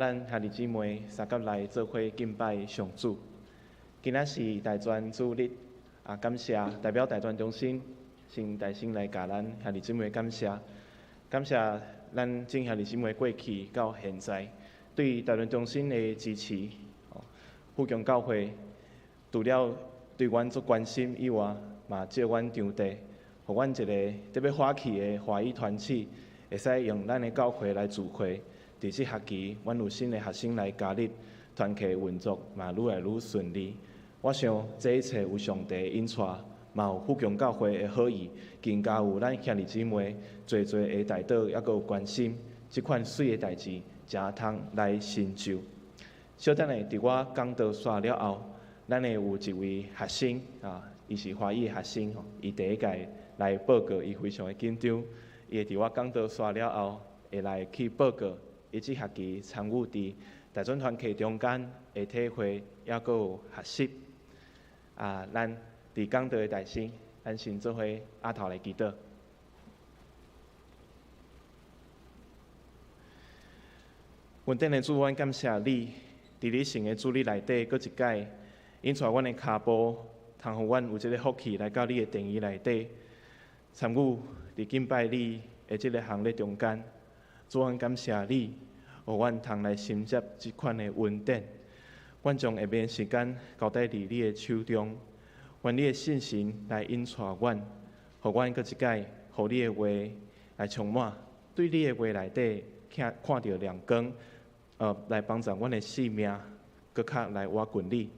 咱兄弟姊妹相佮來做伙敬拜上主。今仔是大專主日，啊，感謝代表大專中心先代先來共咱兄弟姊妹感謝，感謝咱眾兄弟姊妹過去到現在對大專中心的支持。富強教會除了對阮足關心以外，嘛借阮場地，予阮一个特別發起的華語團契，會使用咱的教會來聚會。佇這學期，阮有新的學生來加入，團契運作嘛愈來愈順利。我想這一切有上帝引帶，嘛有富強教會的好意，更加有咱兄弟姊妹濟濟的代禱，猶閣有關心，這款媠的代誌才通來成就。小等下，佇我講道煞了後，咱會有一位學生啊，伊是華語的學生吼，伊第一屆來報告，伊非常的緊張。伊會佇我講道煞了後，會來去報告。伊這學期參與佇大專團契中間的體會，猶閣有學習。啊，咱佇講道的大先，咱先做伙阿頭來祈禱。恩典的主，阮感謝你，佇你聖的主日內底，閣一擺引帶阮的跤步，通予阮有這个福氣來到你的殿宇內底，參與佇敬拜你的這个行列中間。主，阮感謝你，予阮通來承接這款的恩典。阮將下面時間交代佇你的手中，願你的聖神來引帶阮，予阮閣一擺，予你的話來充滿，對你的話內底看看著亮光，來幫助阮的生命，閣較來倚近你。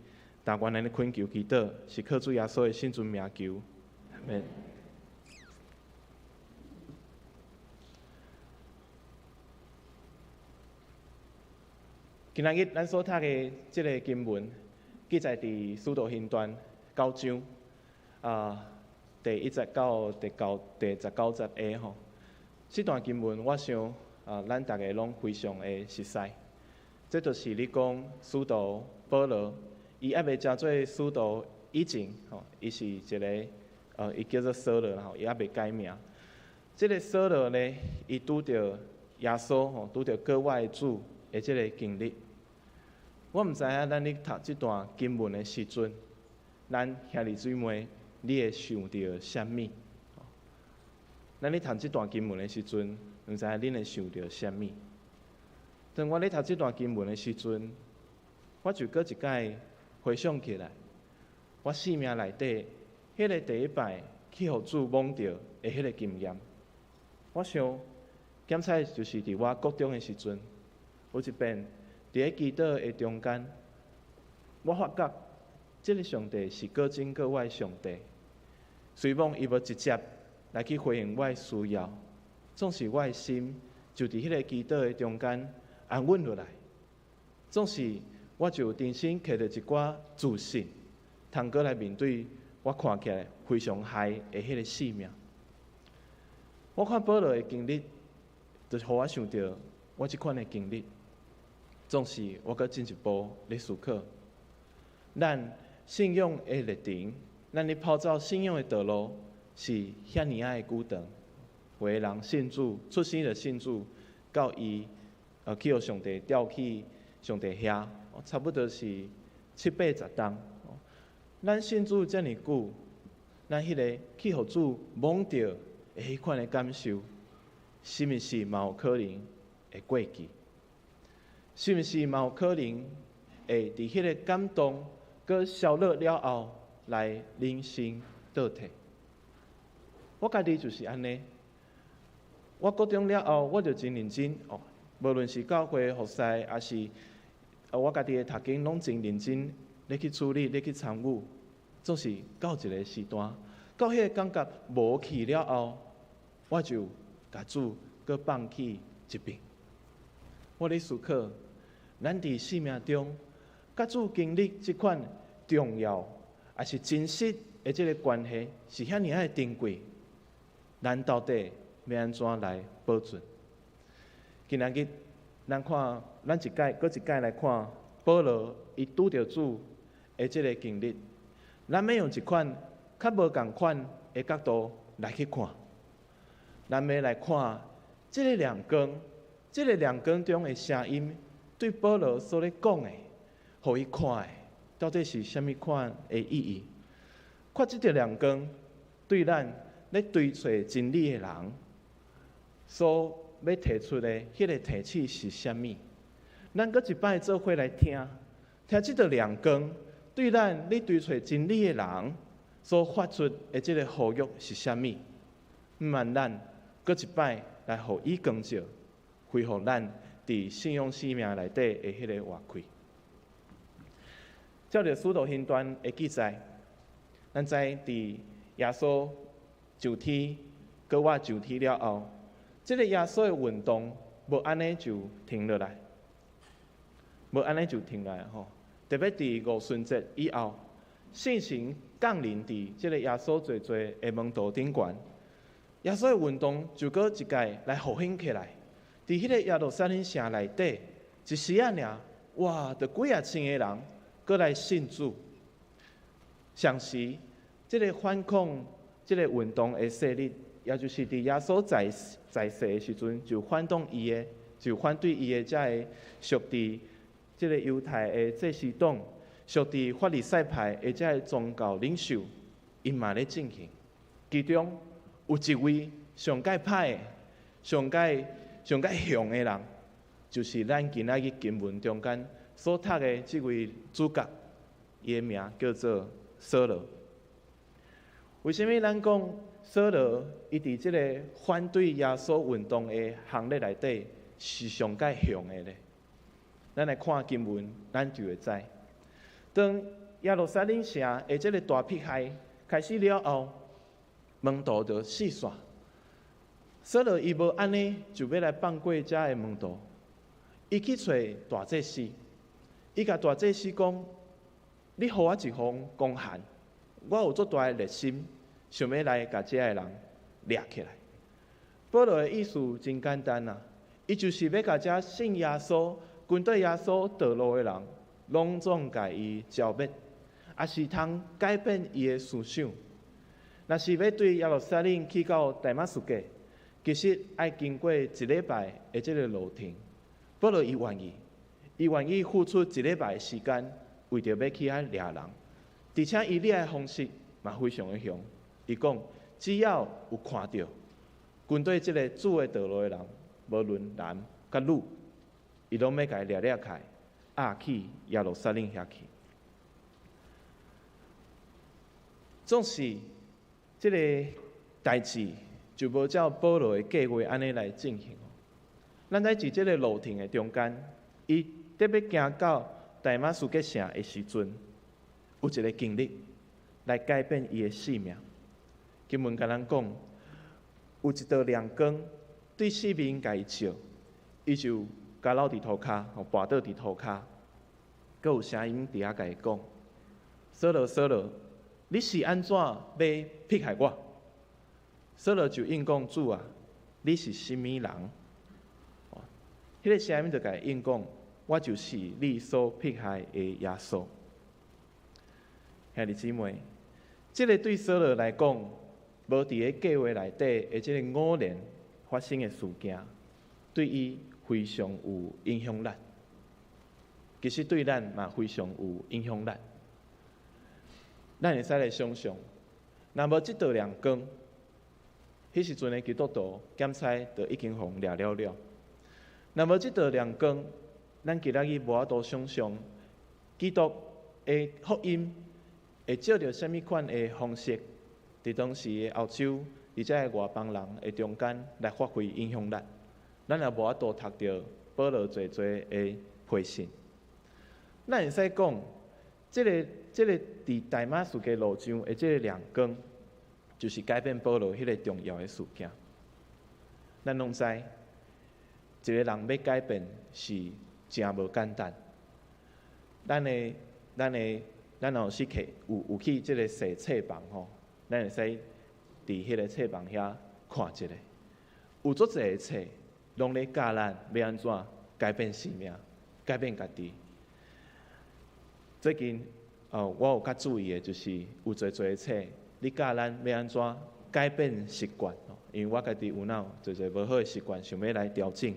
但願咱的懇求祈禱，是靠主耶穌的聖尊名求。阿們。今仔日咱所讀的這个經文，記載佇《使徒行傳》九章啊，第一節到第九第十九節下吼。這段經文，我想啊，咱逐个攏非常的熟悉。這就是咧講使徒保羅，伊猶未成做使徒以前吼，伊是一个伊叫做掃羅吼，伊猶未改名。這个掃羅呢，伊拄著耶穌吼，拄著國外的主的這个經歷。我毋知影咱咧讀這段經文的時陣，咱兄弟姊妹，你會想著啥物？咱咧讀這段經文的時陣，毋知影恁會想著啥物？當我咧讀這段經文的時陣，我就閣一擺回想起來，我生命內底彼个第一擺去予主摸著的彼個經驗。我想，檢採就是佇我國中的時陣，有一遍佇咧祈禱的中間，我發覺這个上帝是果真閣我的上帝。雖罔伊無直接來去回應我的需要，總是我的心就佇彼个祈禱的中間安穩落來。總是我就重新摕著一寡自信，通閣來面對我看起來非常害的彼个生命。我看保羅的經歷，就是予我想著我這款的經歷。總是我閣進一步咧思考，咱信仰的歷程，咱咧跑走信仰的道路是遐爾仔的久長。有的人信主，出生就信主，到伊去予上帝調去上帝遐，差不多是七八十冬。咱信主遮爾久，咱彼个去予主摸著的彼款的感受，是毋是嘛有可能會過去？是毋是嘛有可能會佇彼个感動閣消落了後，來人生倒退？我家己就是按呢。我國中了後，我就真認真哦，無論是教會服侍，抑是我家己的讀經，攏真認真咧去處理，咧去參與。總是到一个時段，到彼個感覺無去了後，我就共主閣放去一邊。我咧思考，咱佇生命中，佮主經歷這款重要，抑是真實的這个關係，是遐爾仔的珍貴。咱到底欲按怎來保存？今仔日，咱看，咱一擺閣一擺來看保羅伊拄著主的這个經歷，咱欲用一款較無仝款的角度來去看，咱欲來看這个亮光。這个亮光中的聲音，對保羅所咧講的，予伊看的，到底是啥物款的意義？看這道亮光，對咱咧追揣真理的人所欲提出的彼个提醒是啥物？咱閣一擺做伙來聽，聽這道亮光，對咱咧追揣真理的人所發出的這个呼籲是啥物？毋瞞咱閣一擺來予伊光照，恢復咱佇信仰生命內底的彼个活氣。照著使徒行傳的記載，咱知佇耶穌上天、閣活上天了後，這个耶穌的運動無按呢就停落來，無按呢就停落來吼。特別佇五旬節以後，聖神降臨佇這个耶穌濟濟的門徒頂懸，耶穌的運動就閣一擺來復興起來。佇彼个耶路撒冷城內底，一時仔爾，哇，著幾仔千个人閣來信主。同時，這个反抗這个運動的勢力，也就是佇耶穌在在世的時陣，就反動伊的，就反對伊的遮个屬佇這个猶太的祭司長，屬佇法利賽派的遮个宗教領袖，𪜶嘛咧進行。其中有一位上蓋歹的、上蓋上蓋凶的人，就是咱今仔日經文中間所讀的這位主角，伊的名叫做掃羅。為啥物咱講掃羅伊佇這个反對耶穌運動的行列內底是上蓋凶的咧？咱來看經文，咱就會知。當耶路撒冷城的這个大迫害開始了後，門徒就四散。掃羅伊無按呢，就欲來放過遮个門徒，伊去揣大祭司，伊共大祭司講：你予我一封公函，我有足大的熱心，想欲來共遮个人掠起來。保羅的意思真簡單啊，伊就是欲共遮信耶穌、跟綴耶穌道路的人，攏總共伊剿滅，抑是通改變伊的思想。若是欲對耶路撒冷去到大馬士革，其實愛經過一禮拜的這个路程。保羅伊願意，伊願意付出一禮拜的時間，為著欲去遐掠人。而且伊掠的方式嘛非常的凶。伊講，只要有看著跟綴這个主的道路的人，無論男佮女，伊攏欲共伊掠掠起來，押去耶路撒冷遐去。總是這个代誌就無照保羅的計劃按呢來進行。咱在佇這个路程的中間，伊特欲行到大馬士革城的時陣，有一个經歷來改變伊的性命。經文共咱講，有一道亮光對四面共伊照，伊就跤落佇塗跤，吼，跋倒佇塗跤，閣有聲音佇遐共伊講：掃羅，掃羅，你是按怎欲迫害我？掃羅就應講：主啊，你是啥物人？彼个聲音就共伊應講：我就是你所迫害的耶穌。兄弟姊妹，這个對掃羅來講，無佇个計劃內底的這个偶然發生的事件，對伊非常有影響力。其實對咱嘛非常有影響力。咱會使來想像，若無這道亮光，彼時陣的基督徒檢猜就已經予掠了了。若無這道亮光，咱今仔日無法度想像基督的福音會照著啥物款的方式，佇當時的歐洲，佇遮个外邦人的中間來發揮影響力。咱也無法度讀著保羅濟濟的批信。咱會使講，這个佇大馬士革路上的這个亮光，就是改變保羅彼个重要的事件。咱攏知，一个人欲改變是誠無簡單。咱若有時去有去這个踅冊房吼，咱會使佇彼个冊房遐看一下，有足濟个冊，攏咧教咱欲按怎改變生命、改變家己。最近，我有較注意的，就是有濟濟个冊，咧教咱欲按怎改變習慣。因為我家己有哪有濟濟無好的習慣，想欲來調整。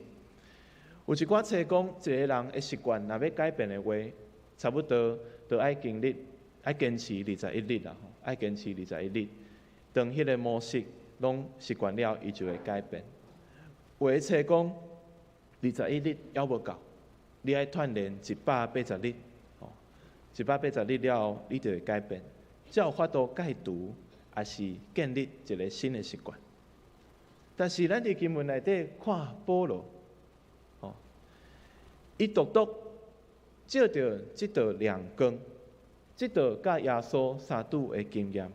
有一寡冊講，一个人的習慣若欲改變的話，差不多都愛經歷，愛堅持二十一日啦，愛堅持二十一日。當彼个模式攏習慣了，伊就會改變。有的冊講，二十一日猶無夠，你愛鍛鍊180日，吼，一百八十日了後，你就會改變，才有法度戒除，抑是建立一个新的習慣。但是咱佇經文內底看保羅，吼，伊獨獨借著這道亮光，這道佮耶穌相拄的經驗，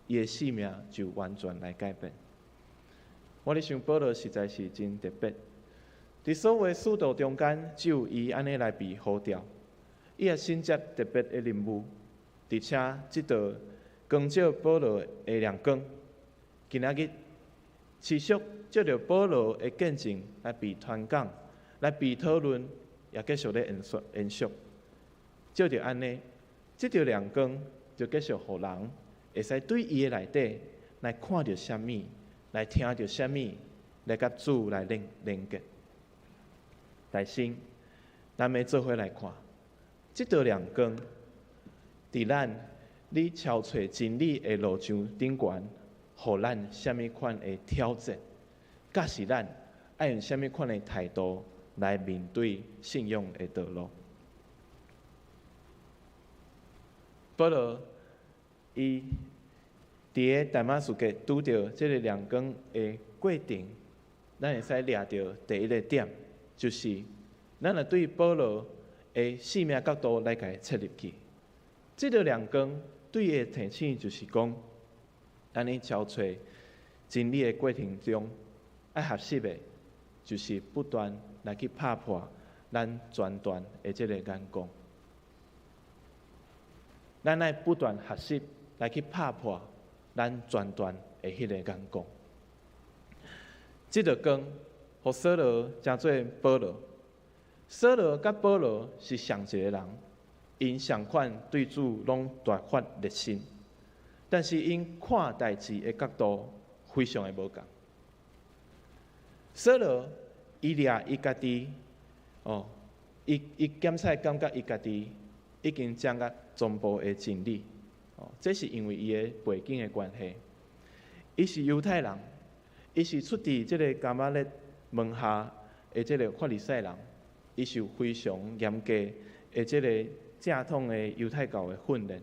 伊的性命就完全來改變。我咧想保羅實在是真特別，佇所有的使徒中間，只有伊按呢來被呼召，伊也承接特別的任務，而且這道光照保羅的亮光，今仔日持續藉著保羅的見證來被傳講、來被討論，也繼續咧延續延續。藉著按呢，這道亮光就繼續予人會使對伊的內底來看著啥物，來聽著啥物，來佮主來連連結。第三，咱欲做伙來看，這道亮光，佇咱咧朝揣真理的路上頂懸，予咱啥物款的挑戰，佮是咱愛用啥物款的態度來面對信仰的道路。保羅伊佇个大馬士革拄著這个亮光的過程，咱會使掠著第一个點，就是咱若對保羅的生命角度來共伊切入去，這个亮光對伊的提醒就是講，咱咧朝揣真理的過程中，愛學習的，就是不斷來去拍破咱專斷的這个眼光。咱愛不斷學習來去拍破咱專斷的彼个眼光。這道光，予掃羅成做保羅。掃羅佮保羅是仝一个人，𪜶仝款對主攏大發熱心，但是𪜶看代誌的角度非常的無仝。掃羅伊掠伊家己，哦，伊伊檢測感覺伊家己已經掌握全部的真理，哦，這是因為伊的背景的關係。伊是猶太人，伊是出佇這个迦瑪列門下的這个法利賽人，伊受非常嚴格的這个正統的猶太教的訓練，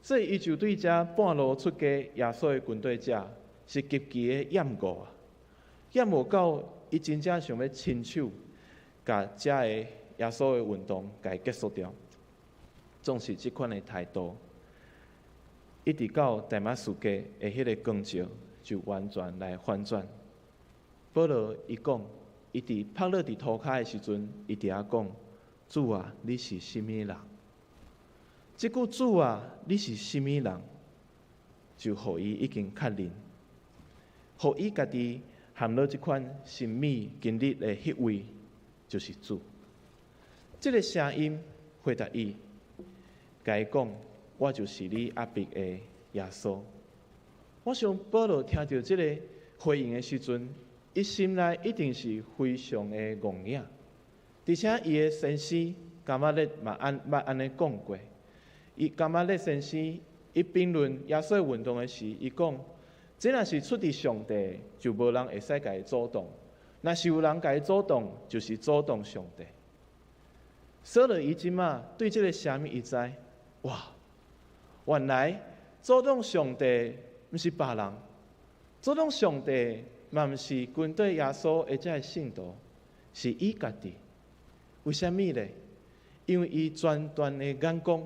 所以伊就對這半路出家耶穌的跟隨者是極其的厭惡啊！厭惡到伊真正想欲親手共這个耶穌的運動共伊結束掉。總是這款的態度，一直到大馬士革的彼个光照就完全來反轉。保羅伊講，伊佇趴落佇塗跤的時陣，伊佇遐講：主啊，你是啥物人？這句主啊，你是啥物人？就予伊已經確認，予伊家己陷落這款神秘經歷的彼位，就是主。這个聲音回答伊，共伊講：我就是你壓迫的耶穌。我想保羅聽著這个回應的時陣，伊心內一定是非常的戇影，而且伊的先生迦瑪列嘛按捌按呢講過。伊迦瑪列先生伊評論耶穌運動的時，伊講：這若是出佇上帝，就無人會使共伊阻擋；若是有人共伊阻擋，就是阻擋上帝。掃羅伊這馬對這个聲音伊知，哇！原來阻擋上帝毋是別人，阻擋上帝嘛毋是軍隊耶穌的這个信徒，是伊家己。為啥物咧？因為伊專斷的眼光，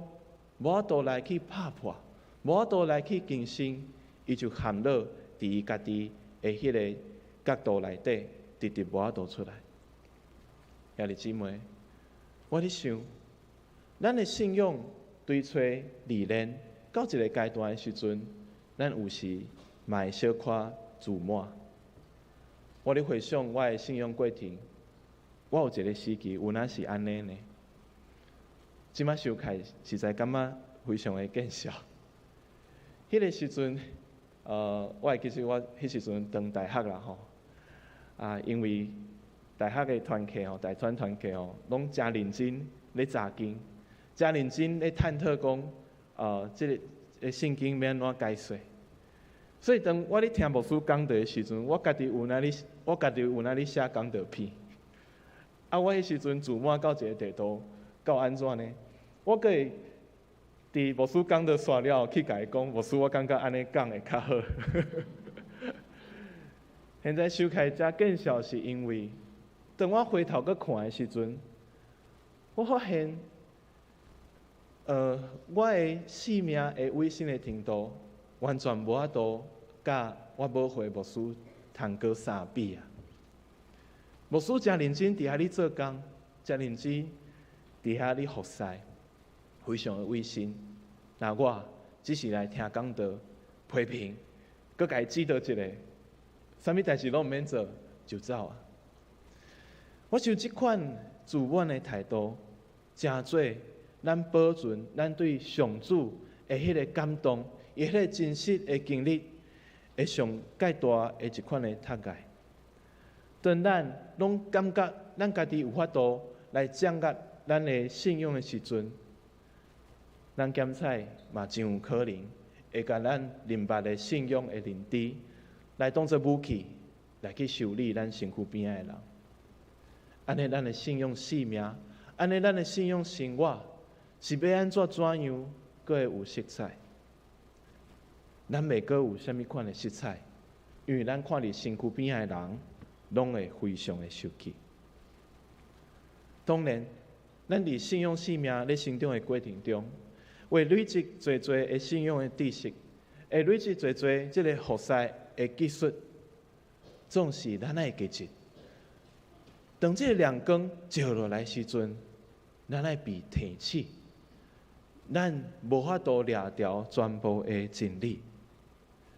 無法度來去拍破，無法度來去更新，伊就陷落佇伊家己的彼个角度內底，直直無法度出來。兄弟姊妹，我咧想，咱的信仰追揣歷練到一个階段的時陣，咱有時嘛會小可自滿。我咧回想我的信仰過程，我有一个時期有哪是按呢呢？這馬想起來，實在感覺非常的見笑。彼个時陣，我會記得我彼時陣當大學啦吼，啊，因為大學的團契吼，大專團契吼，攏誠認真咧查經，誠認真咧探討講，這个聖經欲按怎解說。所以當我咧聽牧師講道的時陣，我家己有影咧寫講道片。啊，我彼時陣自滿到一个地步，到按怎呢？我閣會佇牧師講道煞了後，去共伊講，牧師，我感覺按呢講會較好。現在想起來才見笑，是因為當我回頭閣看的時陣，我發現，我的生命的委身的程度，完全無法度佮我母會牧師通閣相比啊！牧師誠認真佇遐咧做工，誠認真佇遐咧服侍，非常的委身。那我只是來聽講道、批評，閣共伊指導一下，啥物代誌攏毋免做就走啊！我想這款自滿的態度，誠做咱保存咱對上主的彼个感動，伊彼个真實的經歷，會上蓋大的一款的窒礙。當咱攏感覺咱家己有法度來掌握咱的信仰的時陣，咱檢採嘛真有可能會共咱認捌的信仰的認知來當做武器，來去修理咱身軀邊仔的人。按呢，咱的信仰生命，按呢，咱的信仰生活，是欲按怎怎樣，閣會有色彩？咱袂閣有啥物款的色彩，因為咱看佇身軀邊仔的人，攏會非常的受氣。當然，咱佇信仰生命咧成長的過程中，會累積濟濟的信仰的知識，會累積濟濟這个服侍的技術，總是咱愛記得，當這个亮光照落來時陣，咱愛被提醒，咱無法度掠牢全部的真理，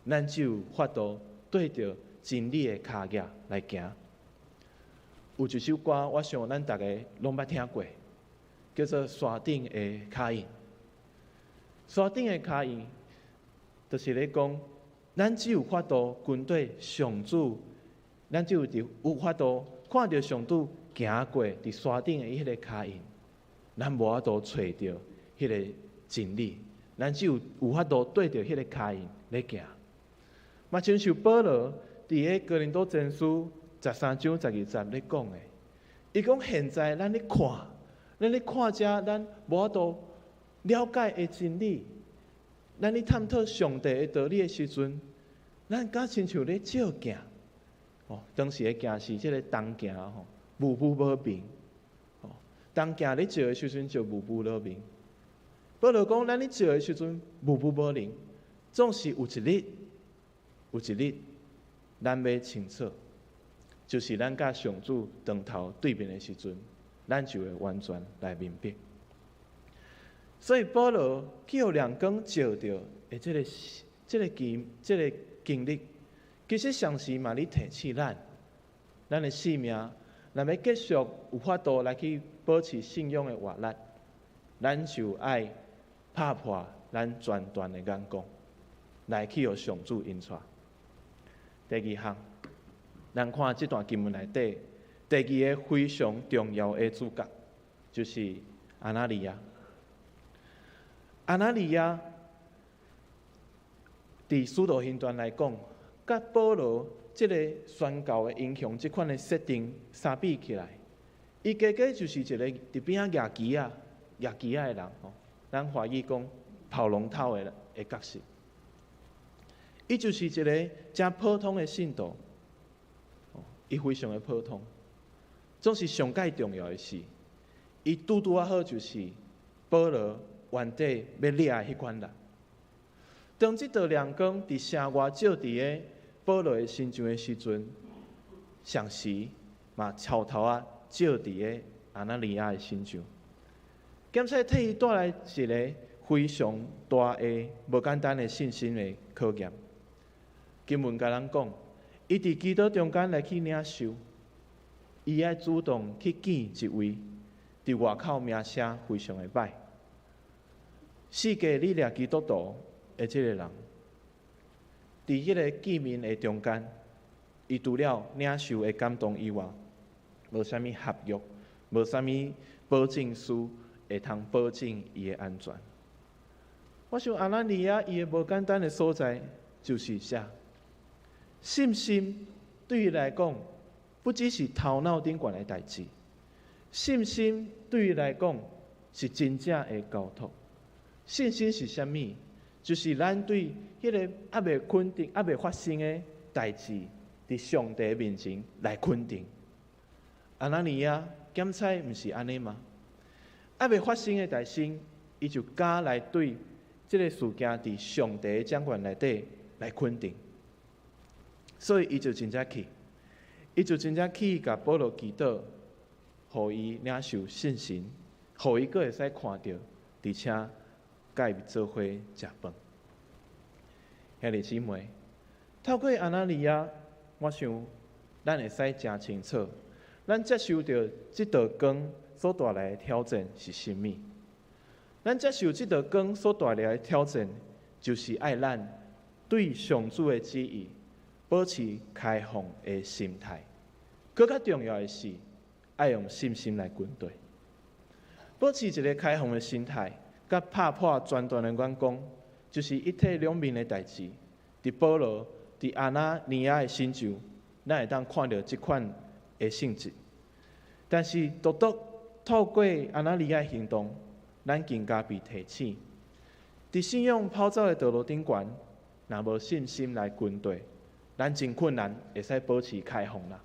咱只有法度對著真理的跤跡來行。有一首歌，我想咱逐家攏捌聽過，叫做《山頂的跤印》。山頂的跤印，就是咧講，咱只有法度跟綴上主，咱只有佇有法度看著上主行過佇山頂的彼个跤印，咱無法度揣著彼个真理，咱只有有法度對著彼个跤印咧行。嘛，親像保羅佇个哥林多前書13章12節咧講的，伊講現在咱咧看這咱無法度了解的真理，咱咧探討上帝的道理的時陣，咱敢親像咧照鏡。哦，當時的鏡是這个銅鏡吼，霧霧無明。哦，銅鏡咧照的時陣就霧霧無明。保羅講，咱咧照的時陣霧霧無明，總是有一日，有一日，咱欲清楚，就是咱佮上主當頭對面的時陣，咱就會完全來明白。所以保羅去予亮光照著的這個經歷，其實同時嘛咧提醒咱，咱的生命若欲繼續有法度來去保持信仰的活力，咱就愛拍破咱專斷的眼光，來去予上主引帶。第二項，咱看這段經文內底，第二個非常重要的主角，就是亞拿尼亞。亞拿尼亞佇使徒行傳來講，佮保羅這個宣教的英雄這款的設定相比起來，伊加加就是一个佇邊仔蜈旗仔、蜈旗仔的人吼。咱華語講跑龍套的角色，伊就是一个誠普通的信徒，伊非常的普通，總是上蓋重要的是，伊拄拄仔好就是保羅原底欲掠的彼款人。當這道亮光佇城外照佇个保羅的身上的時陣，同時嘛悄偷仔照佇个亞拿尼亞的身上，兼且替伊帶來一个非常大的無簡單的信心的考驗。經文共咱講，伊佇祈禱中間來去領受，伊愛主動去見一位佇外口名聲非常的䆀，四界咧掠基督徒的這个人，佇彼个見面的中間，伊除了領受的感動以外，無啥物合約，無啥物保證書會通保證伊的安全。我想亞拿尼亞伊的無簡單的所在就是遮，信心對伊來講，不只是頭腦頂懸的代誌，信心對伊來講是真正的交託。信心是啥物？就是咱對彼个猶未肯定、猶未發生的代誌，佇上帝面前來肯定。亞拿尼亞檢採毋是按呢嗎？猶未發生的代誌，伊就敢來對這个事件佇上帝掌權內底來肯定。所以伊就真正去，伊就真正去共保羅祈禱，予伊領受聖神，予伊閣會使看著，而且共伊做伙食飯。兄弟姊妹，透過亞拿尼亞，我想咱會使誠清楚，咱接受著這道光所帶來的挑戰是啥物？咱接受這道光所帶來的挑戰，就是愛咱對上主的旨意保持開放的心態。閣較重要的是，愛用信心來跟隨。保持一个開放的心態，佮拍破專斷的眼光，就是一體兩面的代誌。佇保羅、佇亞拿尼亞的身上，咱會當看著這款的性質。但是，獨獨透過亞拿尼亞的行動，咱更加被提醒：佇信仰跑走的道路頂懸，若無信心來跟隨，咱真困難會使保持開放啦。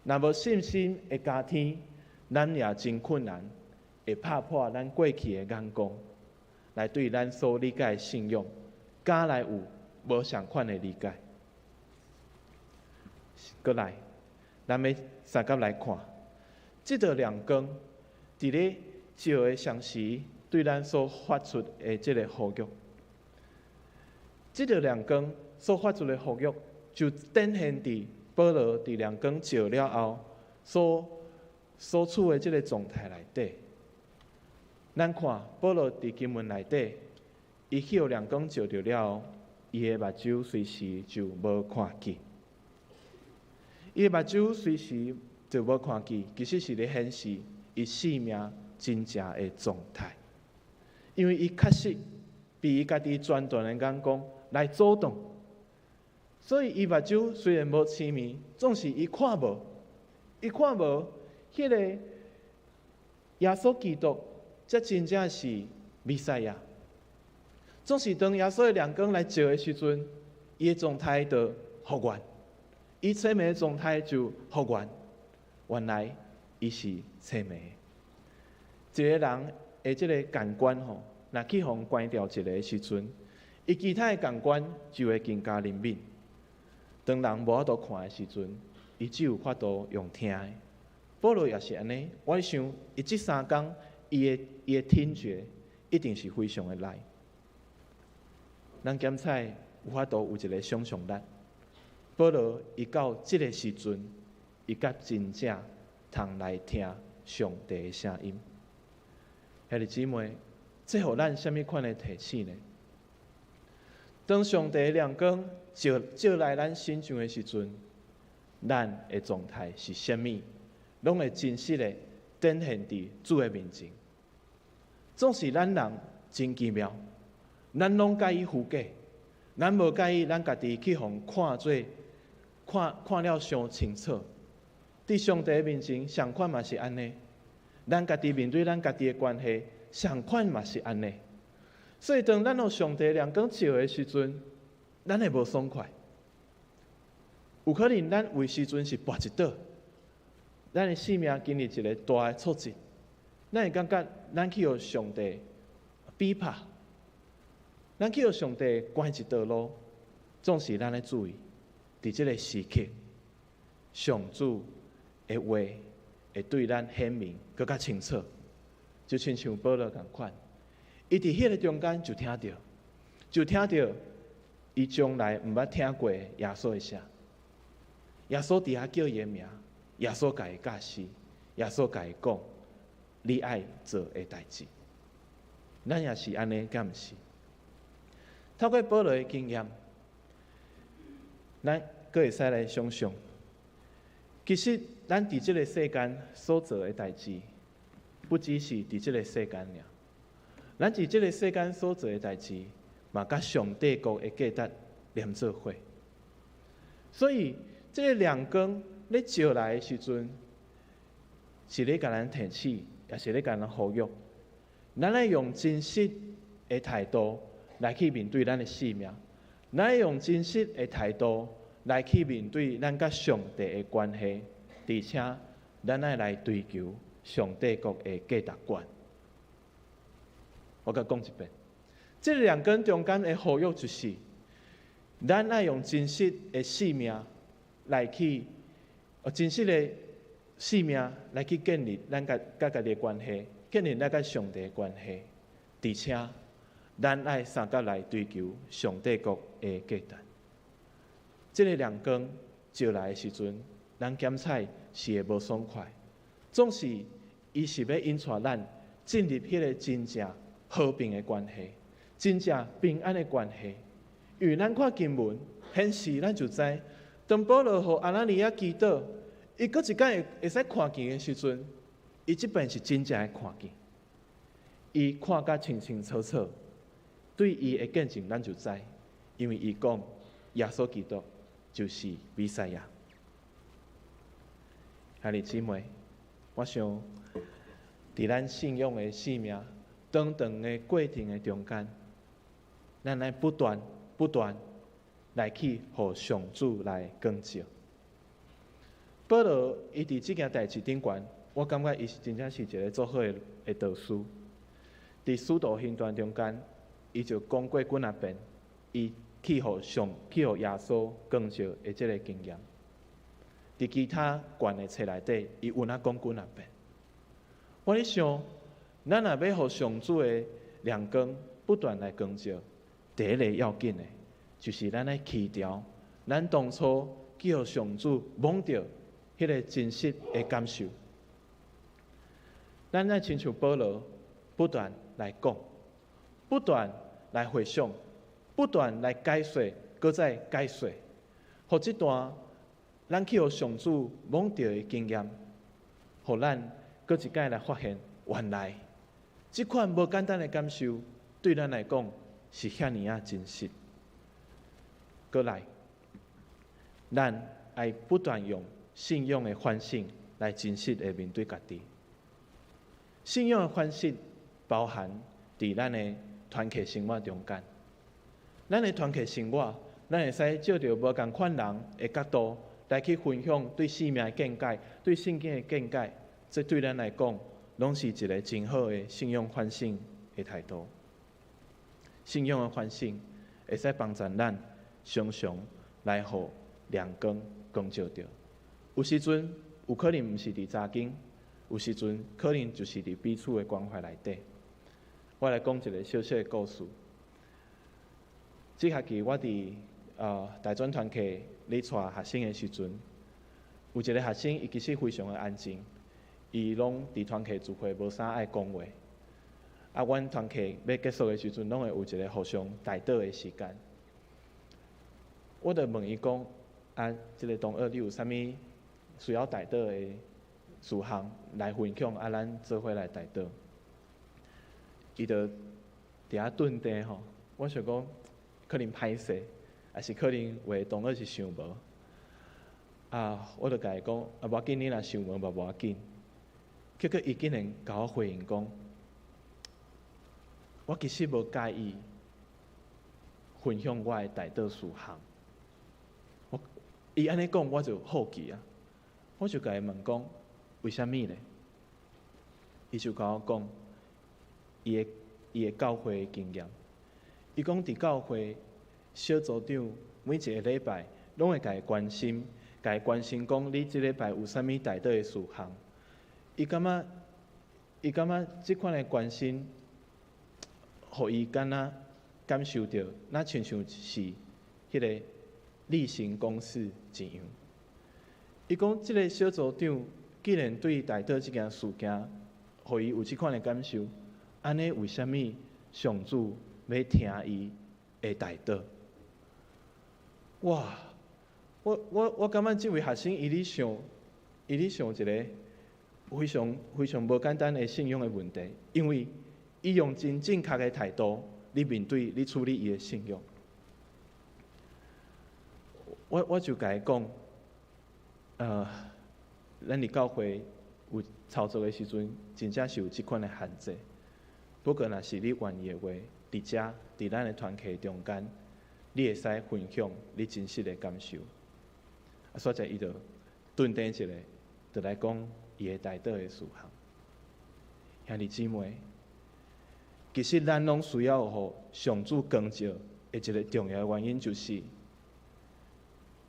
若無信心的加添，咱也真困難會拍破咱過去的眼光，來對咱所理解的信仰，敢來有無仝款的理解。閣來，咱欲相佮來看，這道亮光佇咧照的同時，對咱所發出的這个呼籲，這道亮光所發出的呼籲，就展現佇保羅佇亮光照了後，所處的這个狀態內底。咱看保羅佇經文內底，伊去予亮光照著了後，伊的目睭隨時就無看見。伊的目睭隨時就無看見，其實是咧顯示伊生命真正的狀態。因為伊確實被伊家己專斷的眼光來阻擋，所以伊目睭雖然無青盲，總是伊看無，伊看無彼个耶穌基督，才真正是彌賽亞。總是當耶穌的亮光來照的時陣，伊的狀態就復原，伊青盲的狀態就復原。原來伊是青盲。一个人的這个感官吼，若去予關掉一个時陣，伊其他的感官就會更加靈敏。當人無法度看的時陣，伊只有法度用聽的。保羅也是按呢，我想伊這3工，伊的聽覺一定是非常的利。咱檢採有法度有一个想象力。保羅伊到這个時陣，伊才真正通來聽上帝的聲音。兄弟姊妹，這予咱啥物款的提醒呢？當上帝的亮光照照來咱身上的時陣，咱的狀態是啥物？攏會真實的展現佇主的面前。總是咱人真奇妙，咱攏佮意虛假，咱無佮意咱家己去予看做看看了傷清楚。佇上帝面前，仝款嘛是按呢。咱家己面對咱家己的關係，仝款嘛是按呢。所以當咱予上帝亮光照的時陣，咱會無爽快。有可能咱有時陣是跋一倒，咱的生命經歷一个大的挫折，咱會感覺咱去予上帝比拍，咱去予上帝關一道路，總是咱愛注意，佇這个時刻，上主的話會對咱顯明閣較清楚，就親像保羅仝款，伊佇彼个中間就聽著，就聽著伊從來毋捌聽過耶穌的聲。耶穌佇遐叫伊的名，耶穌共伊教示，耶穌共伊講，你愛做的代誌。咱也是按呢，敢毋是？透過保羅的經驗，咱閣會使來想象，其實咱佇這个世間所做的代誌，不只是佇這个世間爾。咱佇這个世間所做的代誌，嘛佮上帝國的價值連做伙。所以，這个亮光咧照來的時陣，是咧共咱提醒，也是咧共咱呼籲。咱愛用真實的態度來去面對咱的性命，咱愛用真實的態度來去面對咱佮上帝的關係，而且咱愛來追求上帝國的價值觀。我閣講一遍，這兩根中間的呼籲就是，咱愛用真實的性命來去，真實的性命來去建立咱佮佮家己的關係，建立咱佮上帝的關係，而且咱愛相佮來追求上帝國的價值。這个亮光照來的時陣，咱檢採是會無爽快，總是伊是欲引帶咱進入彼个真正和平的關係，真正平安的關係。因為咱看經文顯示，咱就知，當保羅予亞拿尼亞祈禱，伊閣一擺會會使看見的時陣，伊這擺是真正的看見，伊看甲清清楚楚，對伊的見證，咱就知，因為伊講耶穌基督就是彌賽亞。兄弟姊妹，我想，佇咱信仰的生命長長的過程的中間，咱愛不斷不斷來去予上主來光照。保羅伊佇這件代誌頂懸，我感覺伊是真正是一个足好的導師。佇使徒行傳中間，伊就講過幾若遍，伊去予耶穌光照的這个經驗。佇其他卷的冊內底，伊有哪講幾若遍。我咧想，咱若欲予上主的亮光不斷來光照，第一个要緊的，就是咱愛去除咱當初去予上主摸著彼个真實的感受。咱愛親像保羅不斷來講，不斷來回想，不斷來解說，閣再解說，予這段咱去予上主摸著的經驗，予咱閣一擺來發現，原來這款無簡單的感受，對咱來講是遐爾仔真實。閣來，咱愛不斷用信仰的反省來真實的面對家己。信仰的反省包含佇咱的團契生活中間，咱的團契生活，咱會使借著無仝款人的角度來去分享對生命的見解、對聖經的見解，這對咱來講，攏是一个真好的信仰反省的態度。信仰的反省會使幫助咱常常來予亮光光照著。有時陣有可能毋是佇查經，有時陣可能就是佇彼此的關懷內底。我來講一个小小的故事。這學期我佇大專團契咧帶學生的時陣，有一个學生，伊其實非常的安靜，伊攏佇團契聚會無啥愛講話。啊，阮團契欲結束的時陣，攏會有一个互相代禱的時間。我就問伊講：啊，這个同學，你有啥物需要代禱的事項來分享？啊，咱做伙來代禱。伊就佇遐頓定吼，我想講可能歹勢，抑是可能有的同學是想無。啊，我就共伊講：啊，無要緊，你若想無嘛無要緊。結果伊竟然共我回應講：我其實無介意分享我的代禱事項。伊按呢講，我就好奇啊，我就共伊問講：為啥物咧？伊就共我講，伊的教會的經驗。伊講佇教會小組長每一个禮拜攏會共伊關心，共伊關心講你這禮拜有啥物代禱的事項。伊感覺這款的關心，予伊敢若感受著，若親像是彼个例行公事一樣。伊講這个小組長既然對代禱這件事件，予伊有這款的感受，按呢為啥物上主欲聽伊的代禱？哇！我感覺這位學生伊咧想，伊咧想一个非常非常無簡單的信仰的問題，因為伊用真正確的態度，咧面對咧處理伊的信仰。我就共伊講，咱佇教會有操作的時陣，真正是有這款的限制。不過，若是你願意的話，佇遮佇咱的團契中間，你會使分享你真實的感受。啊，煞者伊就頓停一下，就來講伊的代禱的事項。兄弟姊妹，其實咱攏需要予上主光照的一個重要的原因，就是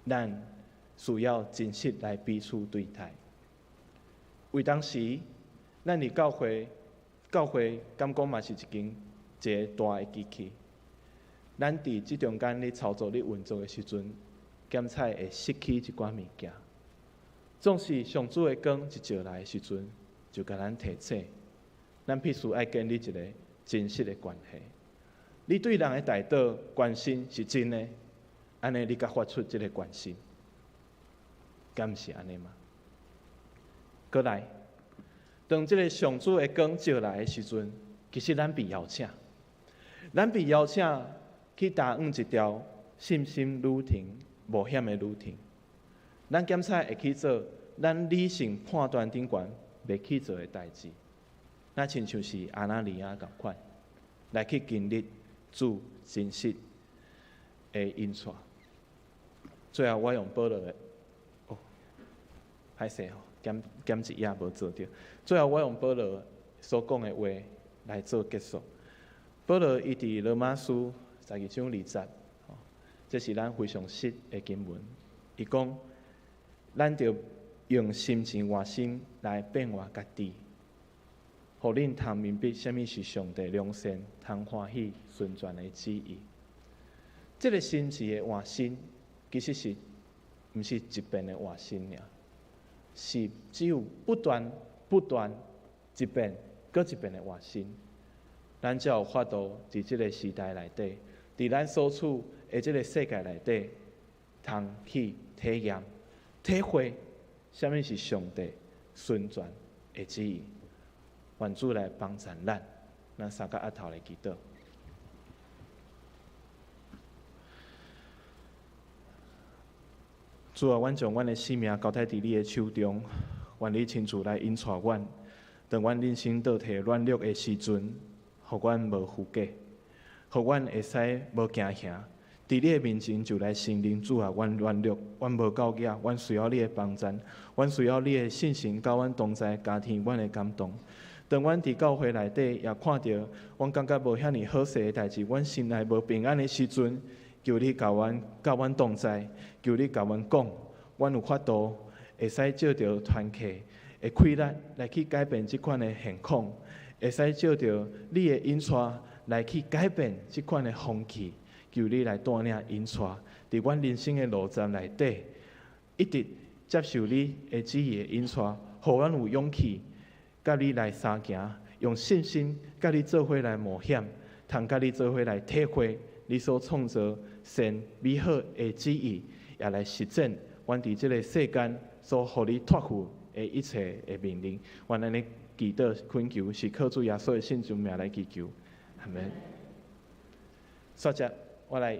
咱需要真實來彼此對待。為當時，咱佇教會，教會敢講嘛是一間一個大的機器。咱佇這中間咧操作、咧運作的時陣，檢採會失去一寡物件。總是上主的光一照來的時陣，就共咱提醒，咱必須愛建立一個真實的關係。你對人的代禱關心是真的，按呢你才發出這個關心，敢毋是按呢嗎？閣來，當這個上主的光照來的時陣，其實咱被邀請，咱被邀請去踏往一條信心旅程、冒險的旅程。咱檢採會去做咱理性判斷頂懸袂去做的代誌，那親像是亞拿尼亞仝款，來去經歷主真實的引帶。最後，我用保羅的，哦，歹勢吼，減減一頁無做著。最後，我用保羅所講的話來做結束。保羅伊佇羅馬書12章2節，這是咱非常熟的經文。伊講，咱著用心情換心來變化家己，予恁通明白啥物是上帝良善、通歡喜、純全的旨意。這個心志的換新，其實是毋是一遍的換新爾，是只有不斷不斷一遍閣一遍的換新，咱才有法度佇這個時代內底，佇咱所處的這個世界內底，通去體驗、體會啥物是上帝純全的旨意。願主來幫贊咱，咱三個阿頭來祈禱。主啊，阮將阮的生命交託佇你的手中，願你親自來引帶阮。當阮人生倒退軟弱的時陣，予阮無虛假，予阮會使無驚嚇。佇你的面前就來承認，主啊，阮軟弱，阮無夠額，阮需要你的幫贊，阮需要你的聖神佮阮同在，加添阮的感動。當阮佇教會內底也看著，阮感覺無遐爾好勢的代誌，阮心內無平安的時陣，求你共阮佮阮同在，求你共阮講，阮有法度會使藉著團契的氣力來去改變這款的現況，會使藉著你的引帶來去改變這款的風氣。求你來帶領引帶，佇阮人生的路站內底，一直接受你的旨意的引帶，予阮有勇氣，佮你來相行，用信心佮你做伙來冒險，通佮你做伙來體會你所創造善美好的旨意，也來實踐阮佇這个世間所予你託付的一切的命令。阮按呢祈禱懇求，是靠主耶穌的聖尊名來祈求，阿門。煞只，我來。